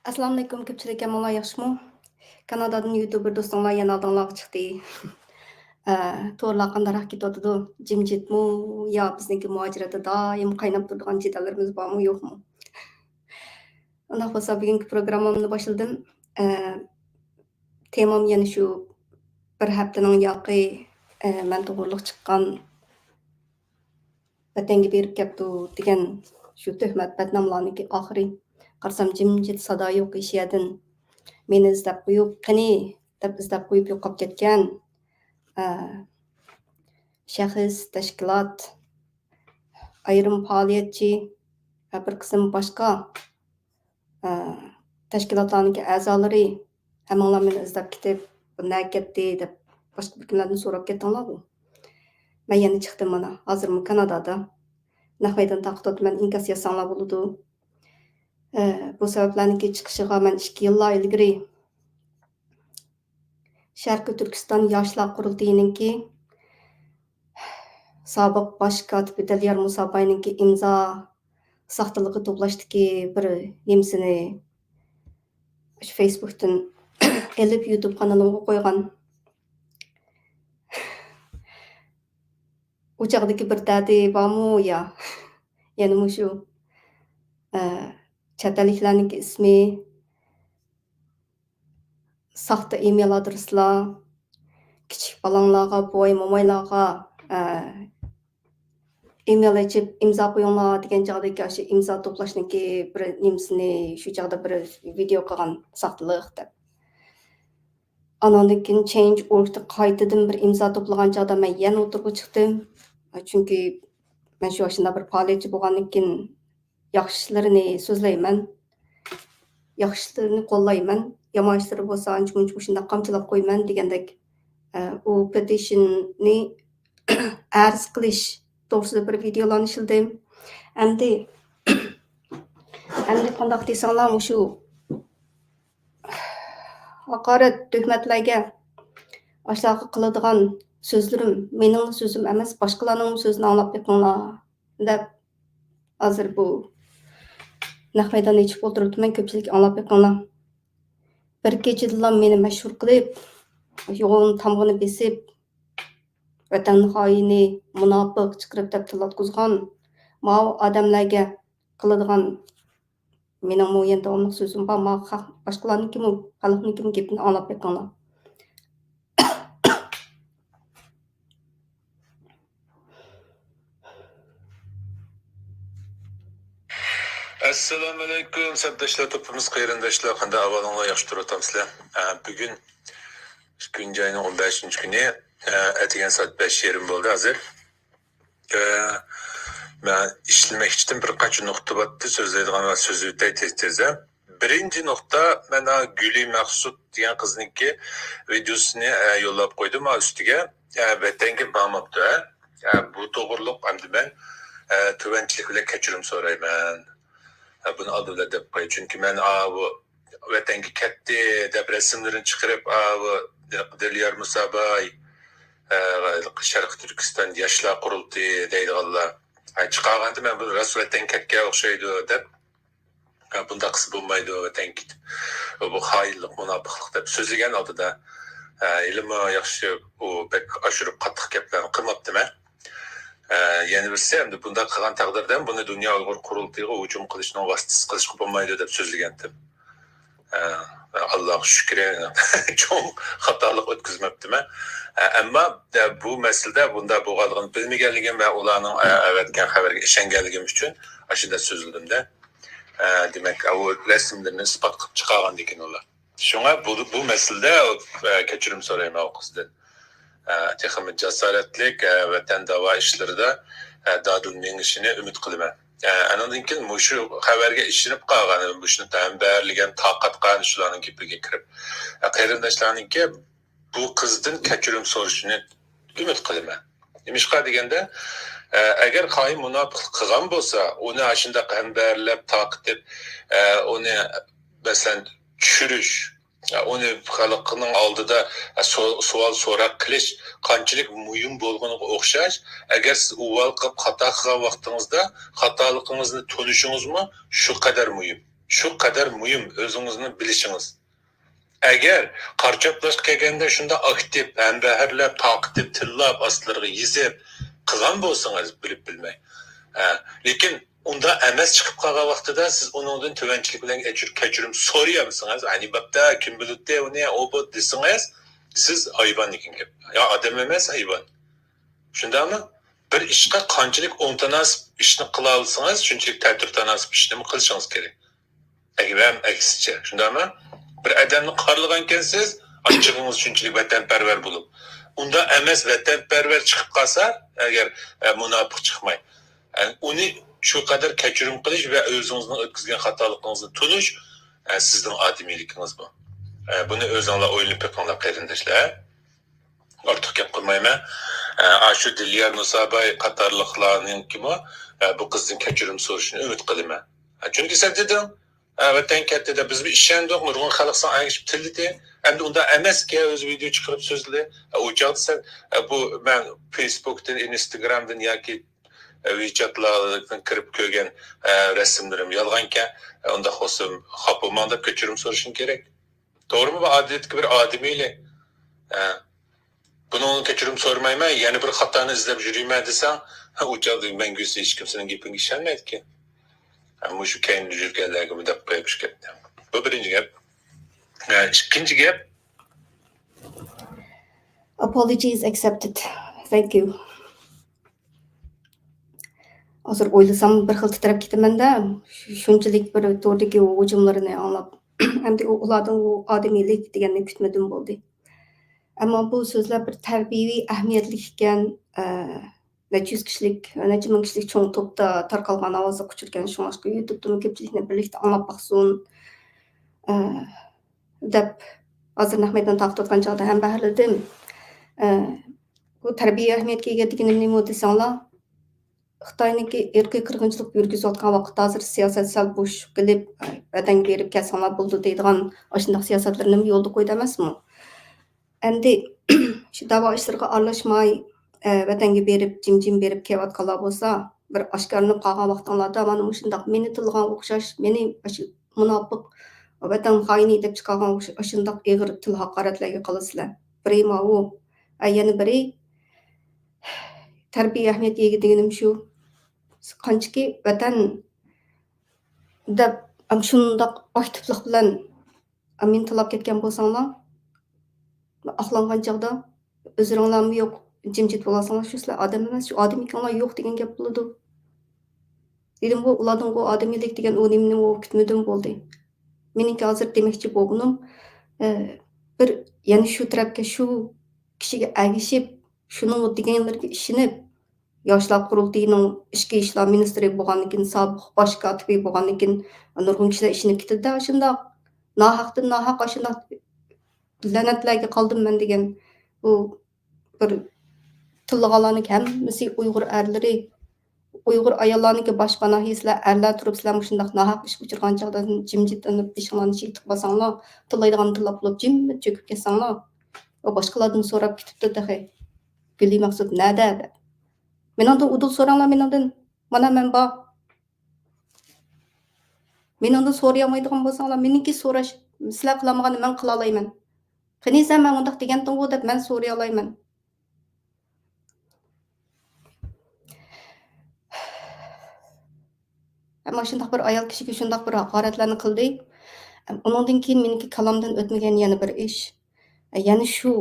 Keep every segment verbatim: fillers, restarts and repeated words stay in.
ئەسسالامۇئەلەيكۇم، كۆپچىلىك ھەممىڭلار ياخشىمۇ؟ كانادادىن يۇتۇبېر دوستۇڭلار يەنە ئالدىڭلارغا چىقتى. ئە، تورلار قانداقراق كېتىۋاتىدۇ؟ جىمجىتمۇ يا بىزنىڭكى مۇھاجىرەتتە دائىم قايناپ تۇرىدىغان جېدەللىرىمىز بارمۇ يوقمۇ؟ ئۇنداق بولسا بۈگۈنكى پروگراممامنى باشلىدىم. ئە، تېمام يەنە شۇ بىر ھەپتىنىڭ ياقى، ئە، مەن توغرۇلۇق چىققان ۋەتەنگە بېرىپ كەپتۇ دېگەن شۇ تۆھمەت بەتناملارنىڭكى ئاخىرى. قارىسام جىمجىت سادا يوق ھېچ يەردىن. مېنى ئىزدەپ قويۇپ، قېنى دەپ ئىزدەپ قويۇپ يوقاپ كەتكەن، ئە، شەخس، تەشكىلات، ئايرىم پائالىيەتچى ۋە بىر قىسىم باشقا، ئە، تەشكىلاتلارنىڭكى ئەزالىرى ھەممىڭلار مېنى ئىزدەپ كېتىپ، بۇ نەگە كەتتى دەپ باشقا بىر كىملەردىن سوراپ كەتتىڭلارغۇ. مەن يەنە چىقتىم مانا، ھازىرمۇ كانادادا. نەق مەيدان تارقىتىۋاتىمەن، ئىنكاس يازساڭلار بولىدۇ. ئە، بۇ سەۋەبلەرنىڭكى چىقىشىغا مەن ئىككى يىللار ئىلگىرى شەرقىي تۈركىستان ياشلار قۇرۇلتىيىنىڭكى سابىق باش كاتىپى دەليار مۇساباينىڭكى ئىمزا ساختىلىقى توپلاشتىكى بىر نېمىسىنى شۇ فېيسبۇكتىن ئېلىپ يۇتۇب قانىلىمغا قويغان. ئۇ چاغدىكى بىر دەردى بارمۇ يا؟ يەنە مۇشۇ، ئە، چەت ئەللىكلەرنىڭكى ئىسمى، ساختا ئىمېيل ئادرېسلار، كىچىك بالاڭلارغا، بوۋاي مومايلارغا، ئە، ئىمېيل ئېچىپ ئىمزا قويۇڭلار دېگەن چاغدىكى ئاشۇ ئىمزا توپلاشنىڭكى بىر نېمىسىنى شۇ چاغدا بىر ۋىدېئو قىلغان ساختىلىق دەپ. ئاناندىن كېيىن چېنج ئورگتا قايتىدىن بىر ئىمزا توپلىغان چاغدا مەن يەنە ئوتتۇرىغا چىقتىم. چۈنكى مەن شۇ ئاشۇنداق بىر پائالىيەتچى بولغاندىن كېيىن ياخشىلىرىنى سۆزلەيمەن. ياخشىلىرىنى قوللايمەن. يامان ئىشلىرى بولسا ئانچە-مۇنچە مۇشۇنداق قامچىلاپ قويىمەن دېگەندەك، ئە، ئۇ پېتىشننى ئەرز قىلىش توغرىسىدا بىر ۋىدېئولارنى ئىشلىدىم. ئەمدى، ئەمدى قانداق دېسەڭلار، مۇشۇ ھاقارەت، تۆھمەتلەرگە، ئاشۇلارغا قىلىدىغان سۆزلىرىم مېنىڭلا سۆزۈم ئەمەس، باشقىلارنىڭمۇ سۆزىنى ئاڭلاپ بېقىڭلار دەپ، ھازىر بۇ نەق مەيدان ئېچىپ ئولتۇرۇپتىمەن، كۆپچىلىك ئاڭلاپ بېقىڭلار. بىر كېچىدىلا مېنى مەشھۇر قىلىپ، يولنى تامغىنى بېسىپ، ۋەتەن خائىنى، مۇناپىق چىقىرىپ دەپ تىللاتقۇزغان ماۋۇ ئادەملەرگە قىلىدىغان مېنىڭمۇ يەنە داۋاملىق سۆزۈم بار، ماۋۇ خەق، باشقىلارنىڭكىمۇ، خەلقنىڭكىمۇ گېپىنى ئاڭلاپ بېقىڭلار. ئەسسالامۇئەلەيكۇم، سەپداشلار، توپىمىز، قېرىنداشلار، قانداق ئەھۋالىڭلار؟ ياخشى تۇرۇۋاتامسىلەر؟ ئە، بۈگۈن ئىككىنچى ئاينىڭ ئون بەشىنچى كۈنى، ئە، ئەتىگەن سائەت بەش يېرىم بولدى ھازىر. ئە، مەن ئىشلىمەكچىدىم، بىر قانچە نۇقتا بارتتى، سۆزلەيدىغان ۋە سۆزلىۋېتەي تېز-تېز. بىرىنچى نۇقتا، مەن ھا گۈلى مەخسۇت دېگەن قىزنىڭكى ۋىدېيوسىنى، ئە، يوللاپ قويدۇم ھا ئۈستىگە. ئە، ۋەتەنگە بارماپتۇ، ھە. ئە، بۇ توغرۇلۇق ئەمدى مەن، ئە، تۆۋەنچىلىك بىلەن كەچۈرۈم سورايمەن. ئە، بۇنى ئالدى بىلەن دەپ قوياي. چۈنكى مەن، ئا، بۇ ۋەتەنگە كەتتى دەپ رەسىملىرىنى چىقىرىپ، ئا، بۇ دىليار مۇساباي، ئە، شەرقىي تۈركىستان ياشلار قۇرۇلتىيى دەيدىغانلار، ئە، چىقارغاندا مەن بۇ راست ۋەتەنگە كەتكەن ئوخشايدۇ دەپ، ئە، بۇنداق قىلسا بولمايدۇ، ۋەتەنگە كېتىپ، بۇ خائىنلىق، مۇناپىقلىق دەپ سۆزلىگەن ئالدىدا، ئە، ھېلىمۇ ياخشى، ئۇ بەك ئاشۇرۇپ قاتتىق گەپلەرنى قىلماپتىمەن. ئە، يەنە بىرسى، ئەمدى بۇنداق قىلغان تەقدىردە بۇنى دۇنيا ئۇيغۇر قۇرۇلتىيىغا ھۇجۇم قىلىشنىڭ ۋاسىتىسى قىلىشقا بولمايدۇ دەپ سۆزلىگەنتىم. ئە، ئاللاغا شۈكرى، چوڭ خاتالىق ئۆتكۈزمەپتىمەن. ئە، ئەمما، ئە، بۇ مەسىلىدە بۇنداق بولغانلىقىنى بىلمىگەنلىكىم ۋە ئۇلارنىڭ، ئە، ئەۋەتكەن خەۋەرگە ئىشەنگەنلىكىم ئۈچۈن ئاشۇنداق سۆزلىدىم-دە. ئە، دېمەك، ئۇ رەسىملىرىنى ئىسپات قىلىپ چىقارغاندىكىن ئۇلار. شۇڭا بۇ، بۇ مەسىلىدە، ئە، كەچۈرۈم سورايمەن ئۇ قىزدىن. ئە، تېخىمۇ جاسارەتلىك، ئە، ۋەتەن داۋا ئىشلىرىدا، ئە، دادىل مېڭىشىنى ئۈمىد قىلىمەن. ئە، ئانىڭدىن كېيىن مۇشۇ خەۋەرگە ئىشىنىپ قالغان، مۇشۇنى ھەمبەرلىگەن، تارقاتقان شۇلارنىڭ گېپىگە كىرىپ، ئە، قېرىنداشلارنىڭكى بۇ قىزدىن كەچۈرۈم سورىشىنى ئۈمىد قىلىمەن. نېمىشقا دېگەندە، ئە، ئەگەر خائىن مۇناپىقلىق قىلغان بولسا، ئۇنى ئاشۇنداق ھەمبەرلەپ، تارقىتىپ، ئە، ئۇنى، مەسىلەن، چۈشۈرۈش، ئۇنى خەلقنىڭ ئالدىدا سو-، سوئال سوراق قىلىش قانچىلىك مۇھىم بولغىنىغا ئوخشاش، ئەگەر سىز ئۇۋال قىلىپ خاتا قىلغان ۋاقتىڭىزدا خاتالىقىڭىزنى تونۇشىڭىزمۇ شۇ قەدەر مۇھىم. شۇ قەدەر مۇھىم ئۆزىڭىزنى بىلىشىڭىز. ئەگەر قارا چاپلاشقا كەلگەندە شۇنداق ئاكتىپ، ھەمبەھىرلەپ، تارقىتىپ، تىللاپ، ئاستلىرىغا يېزىپ قىلغان بولسىڭىز، بىلىپ بىلمەي. ھە، لېكىن ئۇنداق ئەمەس چىقىپ قالغان ۋاقتىدا سىز ئۇنىڭدىن تۆۋەنچىلىك بىلەن كەچۈر-، كەچۈرۈم سورىيالمىسىڭىز، ئەنى بەپتە، كىم بىلىدۇ ئۇنى، ئۇ بۇ دېسىڭىز، سىز ھايۋان دېگەن گەپ. يا ئادەم ئەمەس، ھايۋان. شۇنداقمۇ؟ بىر ئىشقا قانچىلىك ئوڭ تاناسىپ ئىشنى قىلالىسىڭىز، شۇنچىلىك تەتۈر تاناسىپ ئىشنىمۇ قىلىشىڭىز كېرەك. ئەگەر ھەم ئەكسىچە، شۇنداقمۇ؟ بىر ئادەمنى قارىلىغانكەنسىز، ئاچچىقىڭىز شۇنچىلىك ۋەتەنپەرۋەر بولۇپ. ئۇنداق ئەمەس، ۋەتەنپەرۋەر چىقىپ قالسا، ئەگەر، ئە، مۇناپىق چىقماي. ئە، ئۇنى شۇ قەدەر كەچۈرۈم قىلىش ۋە ئۆزىڭىزنىڭ ئۆتكۈزگەن خاتالىقىڭىزنى تونۇش، ئە، سىزنىڭ ئادىمىيلىكىڭىز بۇ. ئە، بۇنى ئۆزۈڭلار ئويلىنىپ بېقىڭلار، قېرىنداشلار. ئارتۇق گەپ قىلمايمەن. ئە، ئاشۇ دىليار مۇساباي قاتارلىقلارنىڭكىمۇ، ئە، بۇ قىزدىن كەچۈرۈم سورىشىنى ئۈمىد قىلىمەن. ئە، چۈنكى سەن دېدىڭ، ئە، ۋەتەن كەتتى دەپ، بىز بىر ئىشەندۇق، نۇرغۇن خەلق ساڭا ئەگىشىپ تىللىدى. ئەمدى ئۇنداق ئەمەسكەن، ئۆزى ۋىدېئو چىقىرىپ سۆزلىدى. ئە، ئۇ چاغدا سەن، ئە، بۇ مەن فېيسبۇكتىن، ئىنستگرامدىن ياكى، ئە، ۋىچاتلاردىن كىرىپ كۆرگەن، ئە، رەسىملىرىم يالغانكەن. ئە، ئۇنداق بولسا خاپا بولماڭ دەپ كەچۈرۈم سورىشىڭ كېرەك. توغرىمۇ؟ بۇ ئادەتتىكى بىر ئادىمىيلىك. ھە. بۇنىڭدىن كەچۈرۈم سورىمايمەن، يەنە بىر خاتانى ئىزدەپ يۈرىمەن دېسەڭ، ھە، ئۇ چاغدا مەڭگۈسى ھېچكىم سېنىڭ گېپىڭگە ئىشەنمەيدىكەن. ھە، مۇشۇ كەينىدە يۈرگەنلەرگىمۇ دەپ قويۇپ ئىشكەپتىم. بۇ بىرىنچى گەپ. ھە، ئىككىنچى گەپ. Apology is accepted. Thank you. ھازىر ئويلىسام بىر خىل تىترەپ كېتىمەن-دە، شۇنچىلىك بىر توردىكى ھۇجۇملىرىنى ئاڭلاپ. ئەمدى ئۇ، ئۇلاردىن ئۇ ئادىمىيلىك دېگەننى كۈتمىدىم بولدى. ئەمما بۇ سۆزلەر بىر تەربىيەۋى ئەھمىيەتلىك ئىكەن، ئە، نەچچە يۈز كىشىلىك، نەچچە مىڭ كىشىلىك چوڭ توپتا تارقالغان ئاۋازلىق ئۇچۇر ئىكەن، شۇڭلاشقا يۇتۇبتىمۇ كۆپچىلىكنى بىرلىكتە ئاڭلاپ باقسۇن، ئە، دەپ ھازىر نەق مەيداندا تارقىتىۋاتقان چاغدا ھەمبەھىرلىدىم. ئە، بۇ تەربىيە ئەھمىيەتكە ئىگە دېگىنىم نېمە دېسەڭلار، خىتاينىڭكى ئىرقىي قىرغىنچىلىق يۈرگۈزۈۋاتقان ۋاقىتتا ھازىر سىياسەت سەل بوشلۇق قىلىپ، ۋەتەنگە بېرىپ كەلسەڭلار بولىدۇ دەيدىغان ئاشۇنداق سىياسەتلىرىنىمۇ يولدا قويدى ئەمەسمۇ؟ ئەمدى شۇ داۋا ئىشلىرىغا ئارىلاشماي، ۋەتەنگە بېرىپ، جىم-جىم بېرىپ كېلىۋاتقانلار بولسا، بىر ئاشكارىلىنىپ قالغان ۋاقتىڭلاردا مانا مۇشۇنداق مېنى تىللىغان ئوخشاش، مېنى ئاشۇ مۇناپىق، ۋەتەن خائىنى دەپ چىقارغان ئوخشاش، ئاشۇنداق ئېغىر تىل ھاقارەتلەرگە قالىسىلەر. بىرى ماۋۇ، ئە، يەنە بىرى، تەربىيە ئەھمىيەتكە ئىگە دېگىنىم شۇ، قانچىكى ۋەتەن دەپ، ئەم، شۇنداق ئاكتىپلىق بىلەن، ئە، مېنى تىللاپ كەتكەن بولساڭلار، ئاقلانغان چاغدا ئۆزلىرىڭلارمۇ يوق، جىمجىت بولساڭلار، شۇ سىلەر ئادەم ئەمەس، شۇ ئادىمىيلىكىڭلار يوق دېگەن گەپ بولىدۇ. دېدىمغۇ، ئۇلاردىنغۇ ئادىمىيلىك دېگەن ئۇ نېمىنى ئۇ كۈتمىدىم بولدى. مېنىڭكى ھازىر دېمەكچى بولغىنىم، ئە، بىر يەنە شۇ تەرەپكە، شۇ كىشىگە ئەگىشىپ، شۇنىڭ دېگەنلىرىگە ئىشىنىپ، ياشلار قۇرۇلتىيىنىڭ ئىچكى ئىشلار مىنىستىرى بولغاندىن كېيىن، سابىق باش كاتىپى بولغاندىن كېيىن، نۇرغۇن كىشىلەر ئىشىنىپ كېتىدۇ-دە، ئاشۇنداق ناھەقتىن ناھەق ئاشۇنداق لەنەتلەرگە قالدىم مەن دېگەن بۇ بىر تىللىغانلارنىڭكى ھەممىسى ئۇيغۇر ئەرلىرى، ئۇيغۇر ئاياللارنىڭكى باش پاناھى سىلەر ئەرلەر تۇرۇپ سىلەر مۇشۇنداق ناھەق ئىشقا ئۇچرىغان چاغدا جىمجىت ئېلىپ بېشىڭلارنى چىگىتىپ باساڭلار، تىللايدىغان تىللاپ بولۇپ جىممىت چۆكۈپ كەتسەڭلار، ئۇ باشقىلاردىن سوراپ كېتىپتۇ تېخى. گۈلى مەخسۇت نەدە دەپ. مېنىڭدىن ئۇدۇل سوراڭلار مېنىڭدىن. مانا مەن بار. مېنىڭدىن سورىيالمايدىغان بولساڭلار، مېنىڭكى سوراش، سىلەر قىلالمىغاننى مەن قىلالايمەن. قېنى سەن مەن ئۇنداق دېگەنتىڭغۇ دەپ مەن سورىيالايمەن. ئەمما شۇنداق بىر ئايال كىشىگە شۇنداق بىر ھاقارەتلەرنى قىلدى. ئۇنىڭدىن كېيىن مېنىڭكى كاللامدىن ئۆتمىگەن يەنە بىر ئىش. يەنە شۇ،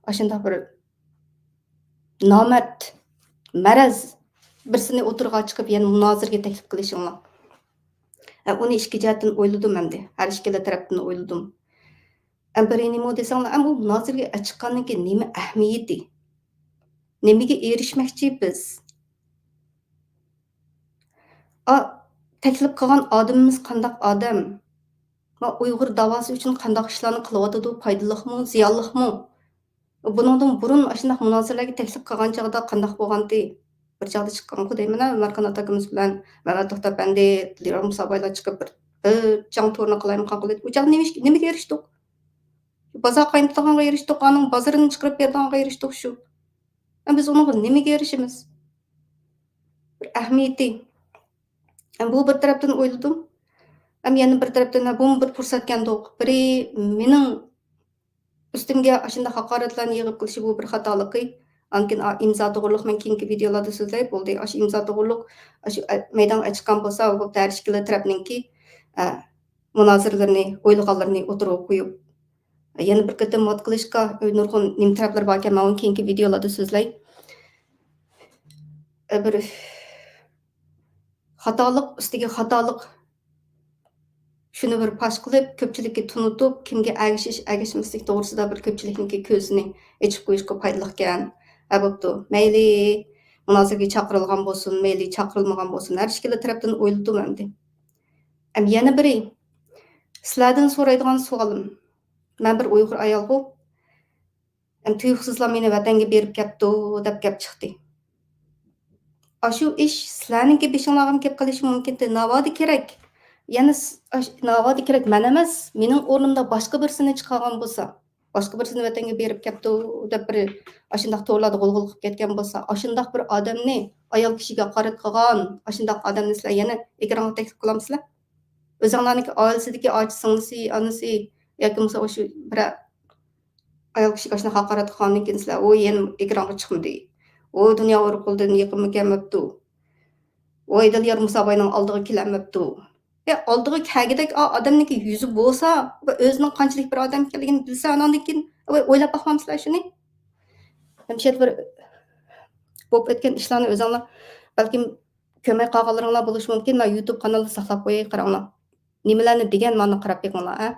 ئاشۇنداق بىر نامەرد، مەرەز بىرسىنى ئوتتۇرىغا چىقىپ يەنە مۇنازىرىگە تەكلىپ قىلىشىڭلار. ئە، ئۇنى ئىككى جەھەتتىن ئويلىدىم ئەمدى. ھەر ئىككىلا تەرەپتىن ئويلىدىم. ئەم، بىرى نېمە دېسەڭلار، ئەم، ئۇ مۇنازىرىگە چىققاندىن كېيىن نېمە ئەھمىيىتى؟ نېمىگە ئېرىشمەكچى بىز؟ ئا، تەكلىپ قىلغان ئادىمىمىز قانداق ئادەم؟ ۋە ئۇيغۇر داۋاسى ئۈچۈن قانداق ئىشلارنى قىلىۋاتىدۇ؟ پايدىلىقمۇ، زىيانلىقمۇ؟ بۇنىڭدىن بۇرۇن ئاشۇنداق مۇنازىرىلەرگە تەكلىپ قىلغان چاغدا قانداق بولغانتى؟ بىر چاغدا چىققانغۇ دەيمەن، ئۆمەرخان ئاتاكىمىز بىلەن مەمەت توختى ئەپەندى، دىليار مۇسابايلار چىقىپ بىر، بىر جەڭ تورىنى قىلايمىقان قىلىپ، ئۇ چاغدا نېمە ئىش-، نېمىگە ئېرىشتۇق؟ بازار قاينىتىدىغانغا ئېرىشتۇق، ئانىڭ بازىرىنى چىقىرىپ بېرىدىغانغا ئېرىشتۇق شۇ. ئە، بىز ئۇنىڭغا نېمىگە ئېرىشىمىز؟ بىر ئەھمىيىتى. ئە، بۇ بىر تەرەپتىن ئويلىدىم. ئەمما يەنە بىر تەرەپتىن، بۇمۇ بىر پۇرسەتكەندۇق. بىرى مېنىڭ ئۈستۈمگە ئاشۇنداق ھاقارەتلەرنى يىغىپ قىلىشى، بۇ بىر خاتالىقى. ئاندىن كېيىن، ئا، ئىمزا توغرۇلۇق مەن كېيىنكى ۋىدىيولاردا سۆزلەي. بولدى، ئاشۇ ئىمزا توغرۇلۇق، ئاشۇ، ئە، مەيدانغا چىققان بولسا، بۇ ھەر ئىككىلا تەرەپنىڭكى، ئە، مۇنازىرىلىرىنى، ئويلىغانلىرىنى ئوتتۇرىغا قويۇپ، يەنە بىر قېتىم مات قىلىشقا نۇرغۇن نېمە تەرەپلىرى باركەن، مەن ئۇنى كېيىنكى ۋىدىيولاردا سۆزلەي. ئە، بىر خاتالىق ئۈستىگە خاتالىق، شۇنى بىر پاش قىلىپ، كۆپچىلىككە تونۇتۇپ، كىمگە ئەگىشىش، ئەگىشمەسلىك توغرىسىدا بىر كۆپچىلىكنىڭكى كۆزىنى ئېچىپ قويۇشقا پايدىلىقكەن. ھە، بوپتۇ، مەيلى، مۇنازىرىگە چاقىرىلغان بولسۇن، مەيلى، چاقىرىلمىغان بولسۇن، ھەر ئىككىلا تەرەپتىن ئويلىدىم ئەمدى. ئەم، يەنە بىرى، سىلەردىن سورايدىغان سوئالىم، مەن بىر ئۇيغۇر ئايالغۇ، ئەم، تۇيۇقسىزلا مېنى ۋەتەنگە بېرىپ كەپتۇ دەپ گەپ چىقتى. ئاشۇ ئىش سىلەرنىڭكى بېشىڭلارغىمۇ كېلىپ قېلىشى مۇمكىنتى. ناۋادا كېرەك، يەنە س-، ئاش-، ناۋادا كېرەك مەن ئەمەس، مېنىڭ ئورنۇمدا باشقا بىرسىنى چىقارغان بولسا، باشقا بىرسىنى ۋەتەنگە بېرىپ كەپتۇ دەپ بىر ئاشۇنداق تورلاردا غۇلغۇلا قىلىپ كەتكەن بولسا، ئاشۇنداق بىر ئادەمنى، ئايال كىشىگە ھاقارەت قىلغان ئاشۇنداق ئادەمنى سىلەر يەنە ئېكرانغا تەكلىپ قىلامسىلەر؟ ئۆزۈڭلارنىڭكى ئائىلىسىدىكى ئاچا سىڭلىسى، ئانىسى ياكى بولمىسا ئاشۇ بىرەر ئايال كىشىگە ئاشۇنداق ھاقارەت قىلغاندىن كېيىن سىلەر، ئۇ يەنە ئېكرانغا چىقمىدى. ئۇ دۇنيا ئورۇقلىرىدىن يېقىنمۇ كەلمەپتۇ. ئۇ ئايدىل يارمۇساباينىڭ ئالدىغا كېلەلمەپتۇ. ئە، ئالدىغا كەلگۈدەك ئا-، ئادەمنىڭكى يۈزى بولسا، ۋە ئۆزىنىڭ قانچىلىك بىر ئادەم ئىكەنلىكىنى بىلسە، ئاناندىن كېيىن، ۋە ئويلاپ باقمامسىلەر شۇنى؟ ھەمشەت بىر بولۇپ ئۆتكەن ئىشلارنى ئۆزۈڭلار بەلكىم كۆرمەي قالغانلىرىڭلار بولۇشى مۇمكىن. مانا يۇتۇب قانالدا ساقلاپ قوياي، قاراڭلار. نېمىلەرنى دېگەن، مانا قاراپ بېقىڭلار، ھە؟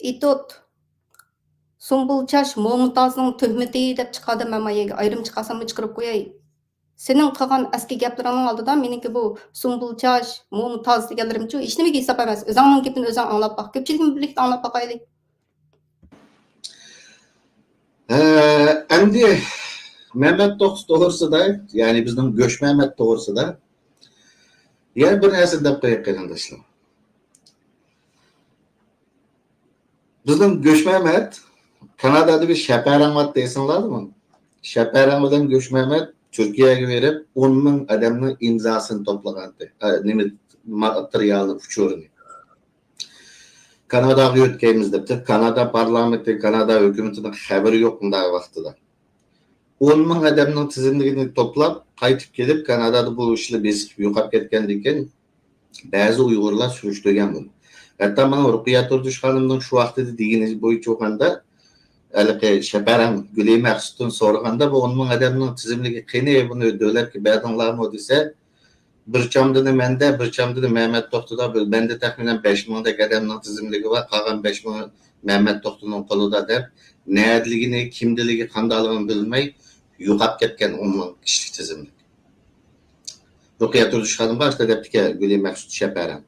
ئېتوت، سۇمبۇل چاچ مومتازنىڭ تۆھمىتى دەپ چىقاردىم مەن ما يەرگە. ئايرىم چىقارساممۇ چىقىرىپ قوياي. سېنىڭ قىلغان ئەسكى گەپلىرىڭنىڭ ئالدىدا مېنىڭكى بۇ سۇمبۇل چاچ، مومتاز دېگەنلىرىمچۇ ھېچنېمىگە ھېساب ئەمەس. ئۆزۈڭنىڭ گېپىنى ئۆزۈڭ ئاڭلاپ باق. كۆپچىلىك بىلەن بىرلىكتە ئاڭلاپ باقايلى. ھە، ئەمدى مەمەت توختى توغرىسىدا، يەنى بىزنىڭ گۆش مەمەت توغرىسىدا يەنە بىر نەرسە دەپ قوياي، قېرىنداشلار. بىزنىڭ گۆش مەمەت، كانادادا بىر شەپەرەڭ بار دەيسىڭلارمۇ؟ شەپەرەڭ بىلەن گۆش مەمەت تۈركىيەگە بېرىپ، ئون مىڭ ئادەمنىڭ ئىمزاسىنى توپلىغانتى. ئە، نېمە، ماتېرىيالنى، ئۇچۇرىنى. كاناداغا يۆتكەيمىز دەپتۇ. كانادا پارلامېنتى، كانادا ھۆكۈمىتىنىڭ خەۋىرى يوق ئۇنداق ۋاقتىدا. ئون مىڭ ئادەمنىڭ تىزىملىكىنى توپلاپ، قايتىپ كېلىپ، كانادادا بۇ ئىشلار بېسىپ يوقاپ كەتكەندىن كېيىن، بەزى ئۇيغۇرلار سۈرۈشتۈرگەن بۇنى. ھەتتا مانا رۇقىيە تۇردۇش خانىمنىڭ شۇ ۋاقتىدا دېگىنى بويىچە ئوخۇغاندا، ھېلىقى شەپەرەڭ گۈلى مەخسۇتتىن سورىغاندا، بۇ ئون مىڭ ئادەمنىڭ تىزىملىكى قېنى، بۇنى دۆلەتكە بەردىڭلارمۇ دېسە، بىر چامدىنى مەندە، بىر چامدىنى مەمەت توختىدا، بىر، مەندە تەخمىنەن بەش مىڭدەك ئادەمنىڭ تىزىملىكى بار، قالغان بەش مىڭ مەمەت توختىنىڭ قولىدا دەپ، نەدىلىكىنى، كىمدىلىكى، قانداقلىقىنى بىلمەي يوقاپ كەتكەن ئون مىڭ كىشىلىك تىزىملىك. رۇقىيە تۇردۇش خانىمغا ئاشۇنداق دەپتىكەن گۈلى مەخسۇت شەپەرەڭ.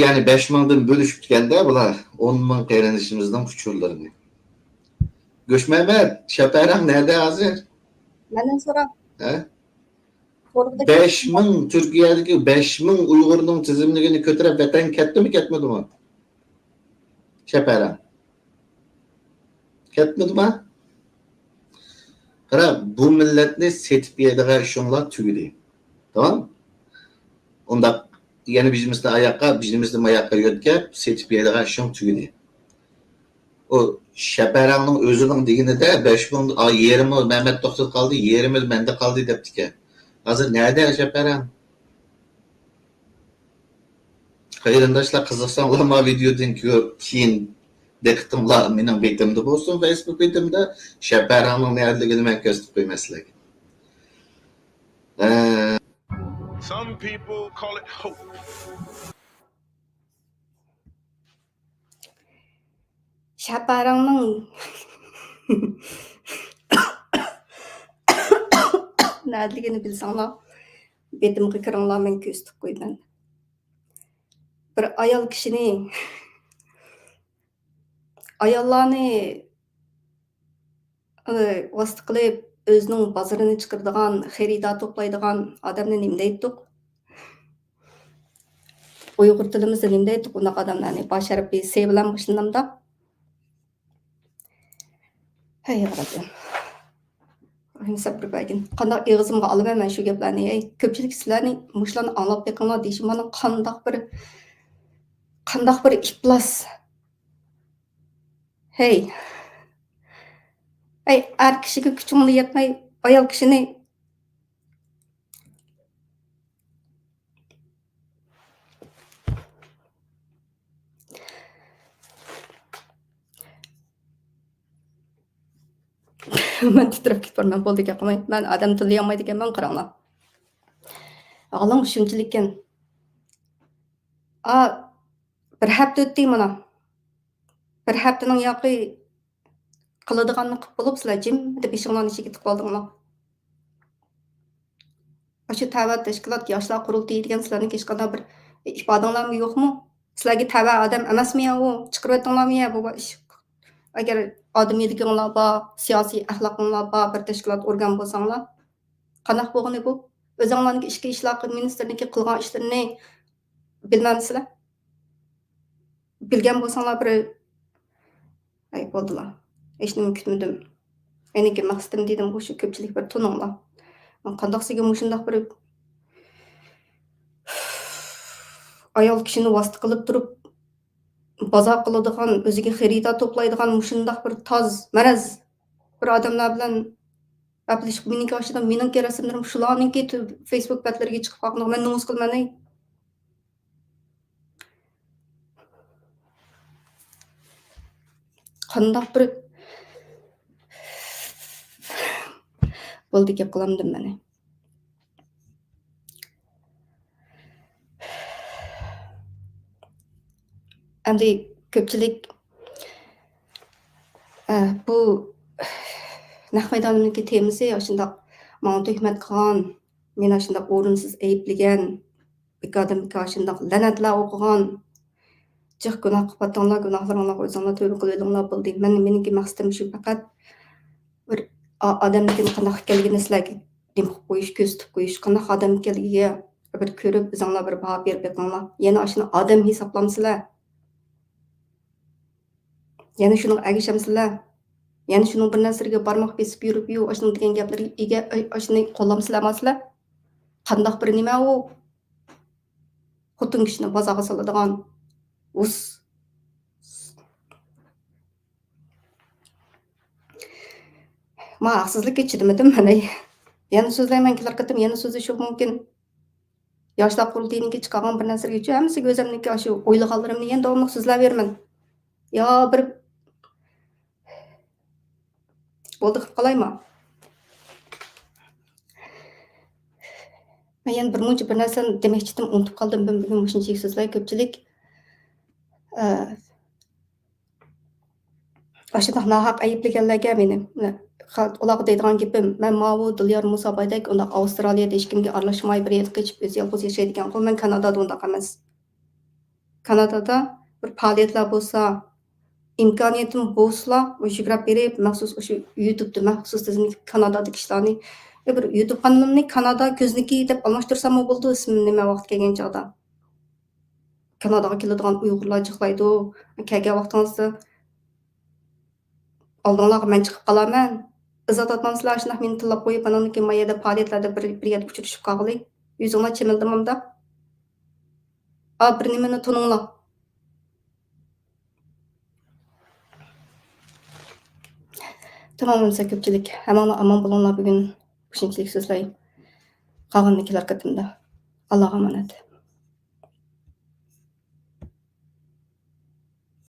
يەنى بەش مىڭدىن بۆلۈشۈپتىكەندە بۇلار ئون مىڭ قېرىندىشىمىزنىڭ ئۇچۇرلىرىنى. گۆشمەمەت، شەپەرەڭ نەدە ھازىر؟ مەندىن سورا. ھە؟ سورىغۇدەك. بەش مىڭ، تۈركىيەدىكى بەش مىڭ ئۇيغۇرنىڭ تىزىملىكىنى كۆتۈرۈپ ۋەتەنگە كەتتىمۇ، كەتمىدىمۇ؟ شەپەرەڭ. كەتمىدىما؟ قارا، بۇ مىللەتنى سېتىپ يەيدىغان ئىشىڭلار تۈگىدى. تامام؟ ئۇنداق يەنە بىزنېسنى ئاياققا، بىزنېسنى ماياققا يۆتكەپ، سېتىپ يەيدىغان ئىشىڭ تۈگىدى. ئۇ شەپەرەڭنىڭ ئۆزىنىڭ دېگىنىدە، بەش مىڭ، ئا، يېرىمى مەمەت توختىدا قالدى، يېرىمى مەندە قالدى دەپتىكەن. ھازىر نەدە شەپەرەڭ؟ قېرىنداشلار، قىزىقساڭلار، ما ۋىدېودىن كۆپ كېيىن دىققىتىڭلار مېنىڭ بېتىمدە بولسۇن، فېيسبۇك بېتىمدە. شەپەرەڭنىڭ نەدىلىكىنى مەن كۆرسىتىپ قويىمەن سىلەرگە. ئە، Some people call it hope. شەپەرەڭنىڭ نەدىلىكىنى بىلسەڭلار، بېتىمغا كىرىڭلار، مەن كۆرسىتىپ قويىمەن. بىر ئايال كىشىنى، ئاياللارنى، ئە، ۋاسىتە قىلىپ، ئۆزىنىڭ بازىرىنى چىقىرىدىغان، خېرىدار توپلايدىغان ئادەمنى نېمە دەيتتۇق؟ ئۇيغۇر تىلىمىزدا نېمە دەيتتۇق ئۇنداق ئادەملەرنى؟ باش ھەرپى س بىلەن باشلىنامدا؟ ھەي، يارىدىم. رەھىم سەبرى بەرگىن. قانداق ئېغىزىمغا ئالىمەن مەن شۇ گەپلەرنى؟ ھەي، كۆپچىلىك سىلەرنى مۇشۇلارنى ئاڭلاپ بېقىڭلار دېيىشىم مانا قانداق بىر، قانداق بىر ئىپلاس. ھەي. ھەي، ئەر كىشىگە كۈچۈڭلا يەتمەي، ئايال كىشىنى مەن تىترەپ كېتىپ بارىمەن، بولدى گەپ قىلماي. مەن ئادەم تىللىيالمايدىكەنمەن، قاراڭلار. ئاغلىڭ شۇنچىلىككەن. ئا، بىر ھەپتە ئۆتتى مانا. بىر ھەپتىنىڭ ياقى قىلىدىغاننى قىلىپ بولۇپ، سىلەر جىمدە بېشىڭلارنى ئىچىگە تىقىۋالدىڭلار. ئاشۇ تەۋە تەشكىلات، ياشلار قۇرۇلتىيى دېگەن سىلەرنىڭ ھېچقانداق بىر ئىپادىڭلارمۇ يوقمۇ؟ سىلەرگە تەۋە ئادەم ئەمەسمۇ يا ئۇ؟ چىقىرىۋەتتىڭلارمۇ يا بۇ ئىش؟ ئەگەر ئادىمىيلىكىڭلار بار، سىياسىي ئەخلاقىڭلار بار، بىر تەشكىلات ئورگان بولساڭلار، قانداق بولغىنى بۇ؟ ئۆزۈڭلارنىڭكى ئىچكى ئىشلار مىنىستىرىنىڭكى قىلغان ئىشلىرىنى بىلمەمسىلەر؟ بىلگەن بولساڭلار بىر، ئەي، بولدىلا. ھېچنېمە كۈتمىدىم. مېنىڭكى مەقسىتىم دېدىم، شۇ كۆپچىلىك بىر تونۇڭلار. قانداق سىزگە مۇشۇنداق بىر ئايال كىشىنى ۋاسىتە قىلىپ تۇرۇپ، بازار قىلىدىغان، ئۆزىگە خېرىدار توپلايدىغان مۇشۇنداق بىر تاز، مەرەز بىر ئادەملەر بىلەن ھەپىلىشىپ، مېنىڭكى ئاشۇدا، مېنىڭكى رەسىملىرىم شۇلارنىڭكى تۈ-، فېيسبۇك بەتلىرىگە چىقىپ قالغىنىغا مەن نومۇس قىلىمەن، ھەي. قانداق بىر، بولدى، گەپ قىلالمىدىم مەن. ئەمدى كۆپچىلىك، ئە، بۇ نەق مەيدانىمدىكى تېمىسى ئاشۇنداق ماڭا تۆھمەت قىلغان، مېنى ئاشۇنداق ئورۇنسىز ئەيىبلىگەن، بىكاردىن بىكار شۇنداق لەنەتلەر ئوقۇغان. جىق گۇناھ قىلىۋاتىڭلار، گۇناھلىرىڭلارغا ئۆزۈڭلار تۆبە قىلىۋېلىڭلار، بولدى. مەن، مېنىڭكى مەقسىتىم شۇ پەقەت بىر ئا-، ئادەمنىڭكى قانداق ئىكەنلىكىنى سىلەرگە نېمە قىلىپ قويۇش، كۆرسىتىپ قويۇش، قانداق ئادەم ئىكەنلىكىگە بىر كۆرۈپ، ئۆزۈڭلار بىر باھا بېرىپ بېقىڭلار. يەنە ئاشۇنى ئادەم ھېسابلامسىلەر؟ يەنە شۇنىڭغا ئەگىشەمسىلەر؟ يەنە شۇنىڭ بىر نەرسىلىرىگە بارماق بېسىپ يۈرۈپ، يۇ، ئاشۇنىڭ دېگەن گەپلىرىگە ئىگە-، ئاشۇنى قوللامسىلەرما سىلەر؟ قانداق بىر نېمە ئۇ؟ خوتۇن كىشىنى بازارغا سالىدىغان ئۇس. ما ھەقسىزلىككە چىدىمىدىم مەن. يەنە سۆزلەيمەن، كېلەر قېتىم يەنە سۆزلىشىشىم مۇمكىن. ياشلار قۇرۇلتىيىنىڭكى چىقارغان بىر نەرسىلىرىگە ھەممىسىگە ئۆزۈمنىڭكى ئاشۇ ئويلىغانلىرىمنى يەنە داۋاملىق سۆزلەۋېرىمەن. يا بىر بولدى، قىلىپ قالايما. مەن يەنە بىر مۇنچە بىر نەرسىلەرنى دېمەكچىدىم، ئۇنتۇپ قالدىم. بۈگۈن مۇشۇنچىلىك سۆزلەي كۆپچىلىك. ئە، ئاشۇنداق ناھەق ئەيىبلىگەنلەرگە مېنى، مانا، ئۇلارغا دەيدىغان گېپىم، مەن ماۋۇ دىليار مۇسابايدەك ئۇنداق ئاۋسترالىيەدە ھېچكىمگە ئارىلاشماي بىر يەردە قېچىپ ئۆزى يالغۇز ياشايدىكەنغۇ، مەن كانادادا ئۇنداق ئەمەس. كانادادا بىر پائالىيەتلەر بولسا، ئىمكانىيىتىم بولسىلا، يۈگرەپ بېرىپ، مەخسۇس ئاشۇ يۇتۇبتا مەخسۇس تىزىملىك كانادادىكى ئىشلارنى، بىر يۇتۇب قانىلىمنى كانادا كۆزنىكى دەپ ئالماشتۇرساممۇ بولىدۇ ئىسمىنى، مەن ۋاقتى كەلگەن چاغدا. كاناداغا كېلىدىغان ئۇيغۇرلار جىقلايدۇ. كەلگەن ۋاقتىڭىزدا ئالدىڭلارغا مەن چىقىپ قالارمەن. ئىززەت ئاتمامسىلەر، ئاشۇنداق مېنى تىللاپ قويۇپ، ئاناندىن كېيىن ما يەردە پائالىيەتلەردە بىر، بىر يەردە ئۇچرىشىپ قالغىلى. يۈزۈڭلار چېمىلدى مۇنداق. ئا، بىر نېمىنى تونۇڭلار. تامام بولسا كۆپچىلىك، ھەممىڭلار ئامان بولۇڭلار بۈگۈن. شۇنچىلىك سۆزلەي. قالغىنىنى كېلەر قېتىمدا. ئاللاغا ئامانەت.